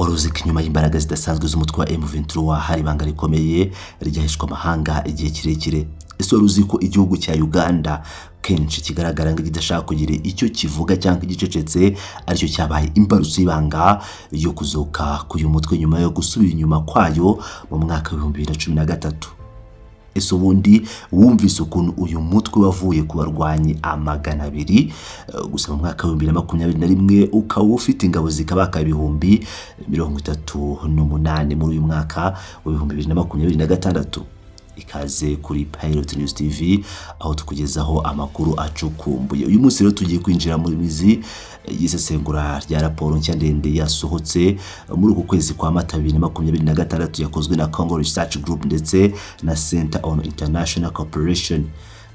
Wari uzi ko inyuma y'imbaraga zidasanzwe z'umutwe wa M23 hari ibanga rikomeye ryahishwe amahanga igihe kirekire? Ese wari uzi ko igihugu cya Uganda kenshi kigaragara nk'ikidashaka kugira icyo kivuga cyangwa igicecetse, aricyo cyabaye imbarutso y'ibanga yo kuzuka k'uyu mutwe nyuma yo gusubira inyuma kwayo mu mwaka wa 2013? Ese ubundi wumvise ukuntu uyu mutwe wavuye ku barwanyi 200 gusa mu mwaka wa 2021, ukaba ufite ingabo zikabaka 38,000 muri uyu mwaka wa 2026? Ikaze kuri Pilot News TV, aho tukugezaho amakuru acukumbuye. Uyu munsi rero tugiye kwinjira mu mizi y'isesengura rya raporo nshya ndende yasohotse muri uku kwezi kwa Mata 2026, yakozwe na Congo Research Group ndetse na Center on International Cooperation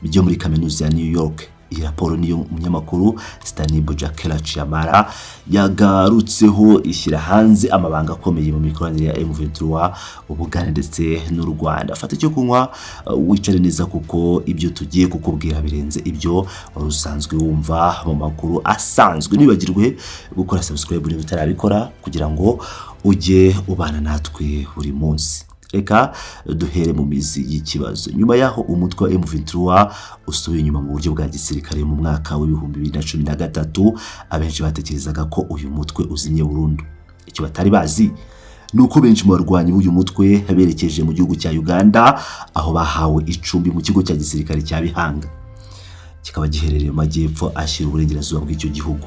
byo muri Kaminuza ya New York. Iyi raporo niyo umunyamakuru Stanibo Jakela Chiamara yagarutseho, ishyira hanze amabanga akomeye mu mikoranire ya M23, Ubugande ndetse n'u Rwanda. Fata icyo kunywa, wicare neza, kuko ibyo tugiye kukubwira birenze ibyo wari usanzwe wumva mu makuru asanzwe. Ntiwibagirwe gukora subscribe niba utarabikora, kugira ngo ujye ubana natwe buri munsi. Reka duhere mu mizi y'ikibazo. Nyuma y'aho umutwe wa M23 usubiye inyuma mu buryo bwa gisirikare mu mwaka wa 2013, abenshi batekerezaga ko uyu mutwe uzimye burundu. Icyo batari bazi ni uko benshi mu barwanyi b'uyu mutwe berekeje mu gihugu cya Uganda, aho bahawe icumbi mu kigo cya gisirikare cya Bihanga, kikaba giherereye mu majyepfo ashyira uburengerazuba bw'icyo gihugu.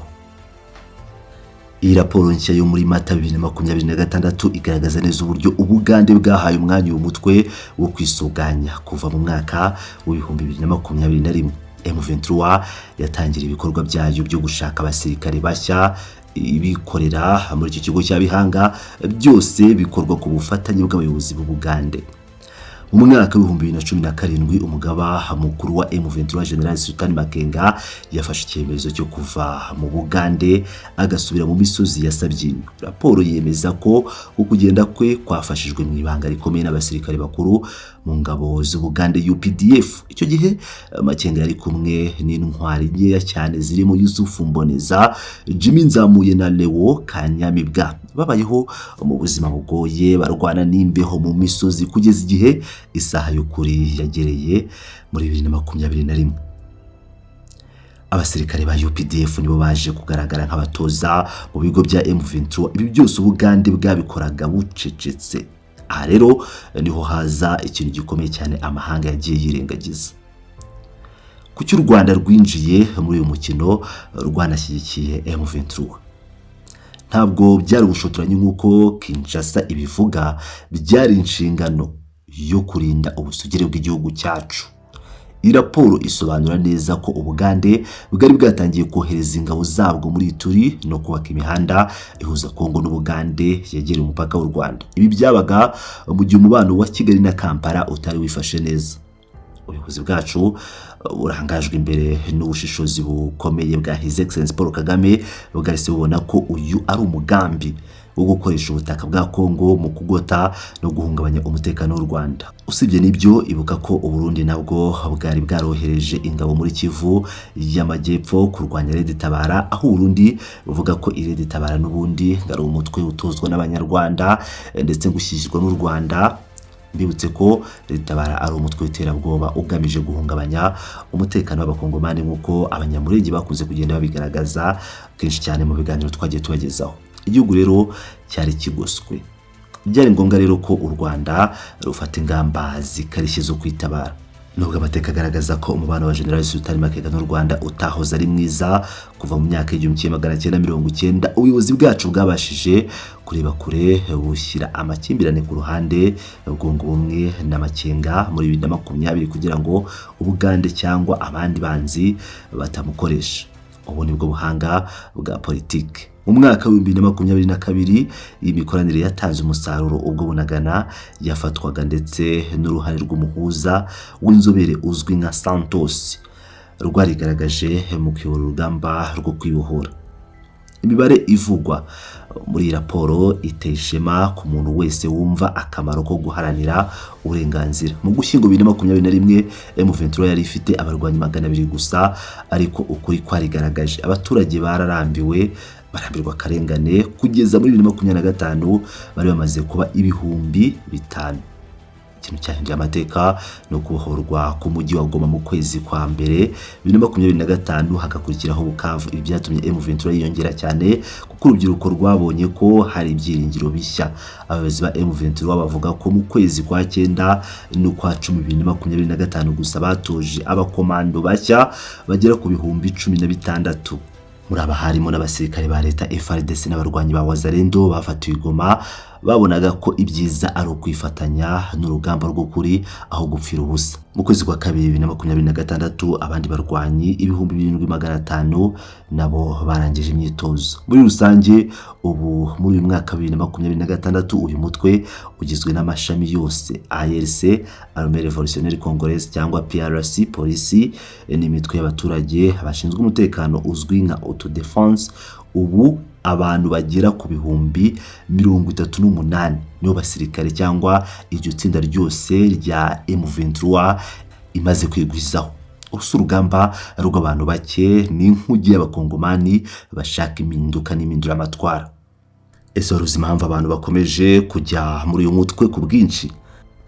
Iyi raporo nshya yo muri Mata 2026 igaragaza neza uburyo Ubugande bwahaye umwanya uyu mutwe wo kwisuganya kuva mu mwaka wa 2021. M23 yatangira ibikorwa byayo byo gushaka abasirikare bashya ibikorera muri icyo kigo cya Bihanga, byose bikorwa ku bufatanye bw'abayobozi b'Ubugande. Mu mwaka wa 2017, umugaba mukuru wa M23, General Sultan Makenga, yafashe icyemezo cyo kuva mu Bugande agasubira mu misozi ya Sabyinyo. Raporo yemeza ko ukugenda kwe kwafashijwe mu ibanga rikomeye n'abasirikare bakuru mu ngabo z'Ubugande, UPDF. Icyo gihe Makenga yari kumwe n'intwari nkeya cyane zirimo Yusufu Mboneza, Jimmy Nzamuye na Leo Kanyamibwa. Babayeho mu buzima bugoye, barwana n'imbeho mu misozi, kugeza igihe isaha y'ukuri yagereye muri 2021. Abasirikare ba UPDF nibo baje kugaragara nk'abatoza mu bigo bya M23. Ibi byose Ubugande bwabikoraga bucecetse. Aha rero niho haza ikintu gikomeye cyane amahanga yagiye yirengagiza. Kuki u Rwanda rwinjiye muri uyu mukino, rwanashyigikiye M23? Ntabwo byari ubushotoranyi nk'uko Kinshasa ibivuga, byari inshingano yo kurinda ubusugire bw'igihugu cyacu. Iyi raporo isobanura neza ko Ubugande bwari bwatangiye kohereza ingabo zabwo muri Ituri no kubaka imihanda ihuza Kongo n'Ubugande yegereye umupaka w'u Rwanda. Ibi byabaga mu gihe umubano wa Kigali na Kampala utari wifashe neza. Ubuyobozi bwacu burangajwe imbere n'ubushishozi bukomeye bwa His Excellency Paul Kagame bwahise bubona ko uyu ari umugambi wo gukoresha ubutaka bwa Kongo mu kugota no guhungabanya umutekano w'u Rwanda. Usibye n'ibyo, ibuka ko Uburundi nabwo bwari bwarohereje ingabo muri Kivu y'Amajyepfo kurwanya Red Tabara, aho Uburundi buvuga ko Red Tabara n'ubundi ari umutwe utozwa n'Abanyarwanda ndetse gushyigikirwa n'u Rwanda. Mbibutse ko Tabara ari umutwe w'iterabwoba ugamije guhungabanya umutekano w'Abakongomani, nk'uko Abanyamurenge bakunze kugenda babigaragaza kenshi cyane mu biganiro twagiye tubagezaho. Igihugu rero cyari kigoswe. Byari ngombwa rero ko u Rwanda rufata ingamba zikarishye zo kwitabara. Nubwo amateka agaragaza ko umubano wa General Sultan Makenga n'u Rwanda utahoze ari mwiza kuva mu myaka y'1990, ubuyobozi bwacu bwabashije kureba kure, bushyira amakimbirane ku ruhande, bwunga ubumwe na Makenga muri 2020 kugira ngo Ubugande cyangwa abandi banzi batamukoresha. Ubu nibwo buhanga bwa politiki. Mu mwaka wa 2022, iyi mikoranire yatanze umusaruro ubwo Bunagana yafatwaga, ndetse n'uruhare rw'umuhuza w'inzobere uzwi nka Santos rwarigaragaje mu kuyobora urugamba rwo kwibohora. Imibare ivugwa muri iyi raporo iteye ishema ku muntu wese wumva akamaro ko guharanira uburenganzira. Mu Gushyingo 2021, M23 yari ifite abarwanyi 200 gusa, ariko ukuri kwarigaragaje. Abaturage bararambiwe. Barambirwa akarengane. Kugeza muri 2025 bari bamaze kuba 5000. Ikintu cyahinduye amateka ni ukubohorwa k'umujyi wa Goma mu kwezi kwa mbere 2025, hagakurikiraho Bukavu. Ibi byatumye M23 yiyongera cyane kuko urubyiruko rwabonye ko hari ibyiringiro bishya. Abayobozi ba M23 bavuga ko mu kwezi kwa cyenda n'ukwa cumi 2025 gusa batoje abakomando bashya bagera ku 16,000. Muri aba harimo n'abasirikare ba leta FARDC n'abarwanyi ba Wazalendo bafatiwe i Goma. Babonaga ko ibyiza ari ukwifatanya n'urugamba rw'ukuri aho gupfira ubusa. Mu kwezi kwa kabiri 2026 abandi barwanyi 7500 nabo barangije imyitozo. Muri rusange, ubu muri uyu mwaka 2026 uyu mutwe ugizwe n'amashami yose: ARC, Armée Révolutionnaire Congolaise cyangwa PRC, polisi n'imitwe y'abaturage bashinzwe umutekano uzwi nka autodefense. Ubu abantu bagera ku 38,000 nibo basirikare cyangwa iryo tsinda ryose rya M23 imaze kwigwizaho. Urusi urugamba rw'abantu bake, ni inkuge y'Abakongomani bashaka impinduka n'impinduramatwara. Ese wari uzi impamvu abantu bakomeje kujya muri uyu mutwe ku bwinshi?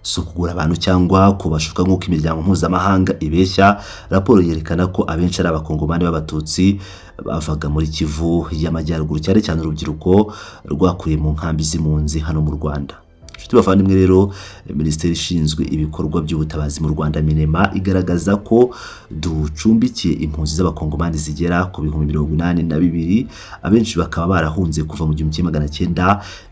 Si ukugura abantu cyangwa kubashuka nk'uko imiryango mpuzamahanga ibeshya. Raporo yerekana ko abenshi ari Abakongomani b'Abatutsi bavaga muri Kivu y'Amajyaruguru, cyane cyane urubyiruko rwakuriye mu nkambi z'impunzi hano mu Rwanda. Inshuti bavandimwe rero, Minisiteri ishinzwe ibikorwa by'ubutabazi mu Rwanda, MINEMA, igaragaza ko ducumbikiye impunzi z'Abakongomani zigera ku 82,000, abenshi bakaba barahunze kuva mu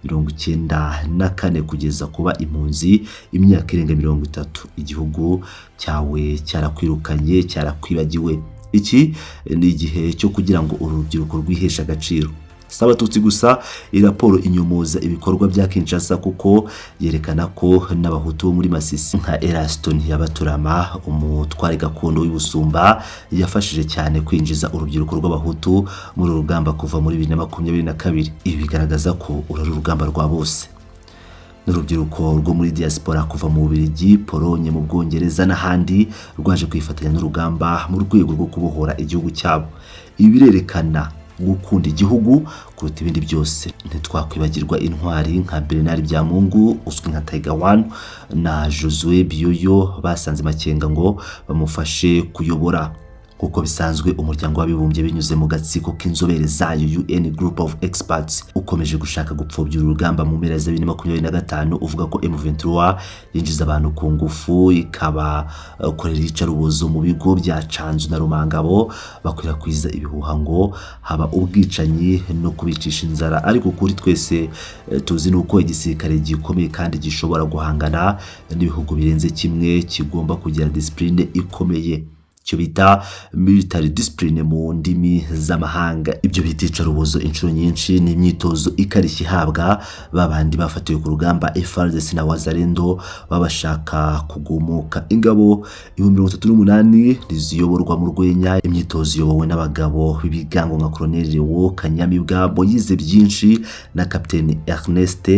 1994 kugeza kuba impunzi imyaka irenga 30. Igihugu cyawe cyarakwirukanye, cyarakwibagiwe. Iki ni igihe cyo kugira ngo uru rubyiruko rwiheshe agaciro. Si Abatutsi gusa. Iyi raporo inyomoza ibikorwa bya Kinshasa kuko yerekana ko n'Abahutu bo muri Masisi nka Erasto Ntiyabaturama, umutware gakondo w'Ibusumba, yafashije cyane kwinjiza urubyiruko rw'Abahutu muri uru rugamba kuva muri 2022. Ibi bigaragaza ko uru ari urugamba rwa bose. N'urubyiruko rwo muri diaspora kuva mu Bubiligi, Polonye, mu Bwongereza n'ahandi rwaje kwifatanya n'urugamba mu rwego rwo kubohora igihugu cyabo. Ibi birerekana gukunda igihugu kuruta ibindi byose. Ntitwakwibagirwa intwari nka Bernard Byamungu uzwi nka Tiger One na Josue Biyoyo basanze Makenga ngo bamufashe kuyobora. Nk'uko bisanzwe, Umuryango w'Abibumbye binyuze mu gatsiko k'inzobere zayo, UN Group of Experts, ukomeje gushaka gupfobya uru rugamba. Mu mpera za 2025 uvuga ko M23 yinjiza abantu ku ngufu, ikabakorera iyicarubozo mu bigo bya Canzu na Rumangabo, bakwirakwiza ibihuha ngo haba ubwicanyi no kubicisha inzara. Ariko kuri twese tuzi ni uko igisirikare gikomeye kandi gishobora guhangana n'ibihugu birenze kimwe kigomba kugira discipline ikomeye, icyo bita military discipline mu ndimi z'amahanga. Ibyo bita iyicarubozo inshuro nyinshi ni imyitozo ikarishye ihabwa babandi bafatiwe ku rugamba, FARDC na Wazalendo babashaka kugumuka. Ingabo 38,000 ntiziyoborwa mu rwenya. Imyitozo iyobowe n'abagabo b'ibigango nka Colonel Lewo Kanyamibwa, Moyize Byinshi na Captain Ernest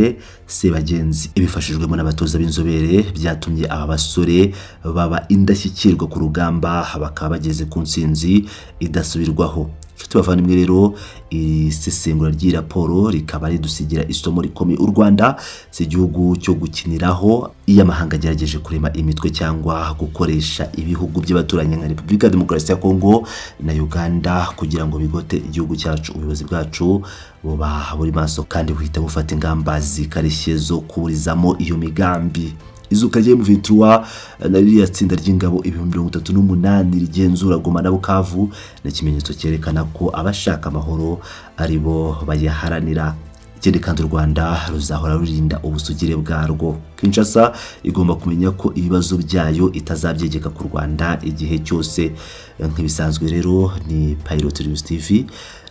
Sebagenzi, ibifashijwemo n'abatoza b'inzobere. Byatumye aba basore baba indashyikirwa ku rugamba, bakaba bageze ku ntsinzi idasubirwaho. Inshuti bavandimwe rero, iri sesengura ry'iyi raporo rikaba ridusigira isomo rikomeye: u Rwanda si igihugu cyo gukiniraho. Iyo amahanga agerageje kurema imitwe cyangwa gukoresha ibihugu by'abaturanyi nka Repubulika ya Demokarasi ya Kongo na Uganda kugira ngo bigote igihugu cyacu, ubuyobozi bwacu buba buri maso kandi buhita bufata ingamba zikarishye zo kuburizamo iyo migambi. Izuka rya M23 na ririya tsinda ry'ingabo 38,000 rigenzura Goma na Bukavu ni ikimenyetso cyerekana ko abashaka amahoro ari bo bayaharanira. Ikindi kandi, u Rwanda ruzahora rurinda ubusugire bwarwo. Kinshasa igomba kumenya ko ibibazo byayo itazabyegeka ku Rwanda igihe cyose. Nk'ibisanzwe rero, ni Pilot News TV,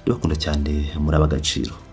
ndabakunda cyane, muri ab'agaciro.